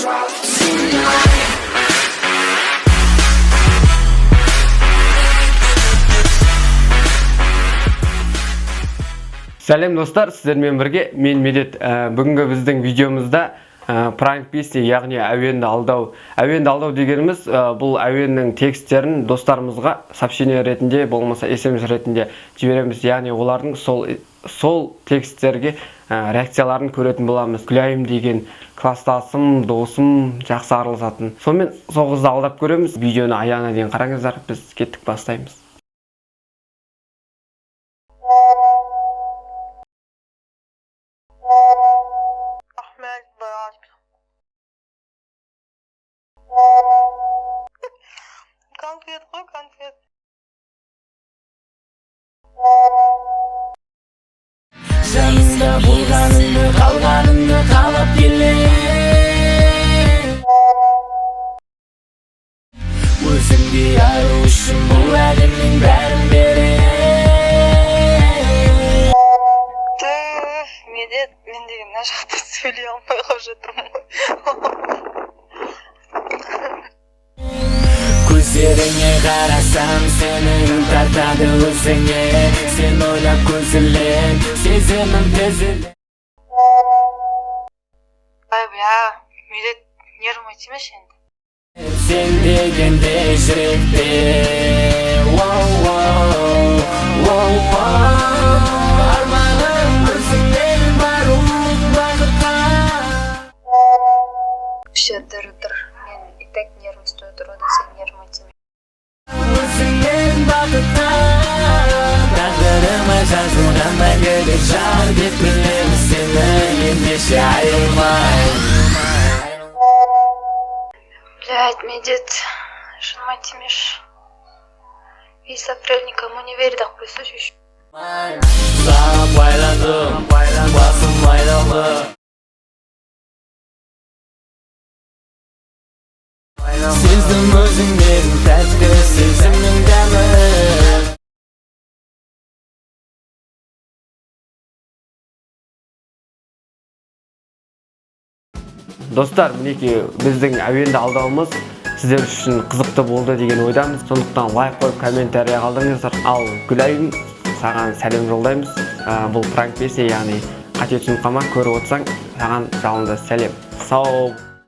Drop tonight. Сәлем, достар! Сіздермен бірге мен, Медет. Бүгінгі біздің видеомызда пранк песни, яғни әуенді алдау. Әуенді алдау дегеніміз бұл әуеннің тексттерін достарымызға сообщение ретінде, болмаса смс ретінде жібереміз, яғни олардың сол тексттерге реакцияларын көретін боламыз. Гүлайым деген класстасым, досым, жақсы араласатын, сонымен сол қызды алдап көреміз. Видеоны аяғына дейін қараңыздар. Біз кеттік, бастаймыз. Ахмед, брат. Конфет қой, конфет. Жаныңда болғаныңды, қалғаныңды қалап келем. Өзіңдей ару үшін бұл әлемнің бәрін берем. Түф, Медет, мен деген мына жақта сөйлей алмай қалып жатырмын ғой. Көздеріңе қарасам, сенің тартады өзіңе. Сен ойлап көз ілем, сезімім тізіле. Ай, бля, Медет, нервыма тимеші енді. Сен дегенде жүректе. Воу, воу, воу, воу. Арманым өзіңмен бару бақытқа. Вообще, дыр дыр. Мен и так нервы ұстап тұр, одан сен нервыма тиме. Өзіңмен бақытқа. Тағдырыма жазылған мәңгілік жар деп білемін сені. Ендеше айырмай. Блядь, Медет, жыныма тимеші. Весь апрель никому не верь, деп қойсайшы еще. Саған байландым, басым айналды. Сездім өзіңнен тәтті сезімнің дәмін. Достар, мінекей, біздің әуенді алдауымыз сіздер үшін қызықты болды деген ойдамыз. Сондықтан лайк қойып, комментарий қалдырыңыздар. Ал Гүлайым, саған сәлем жолдаймыз. Бұл пранк песня, яғни қате түсініп қалма. Көріп отырсаң, саған жалынды сәлем. Сау.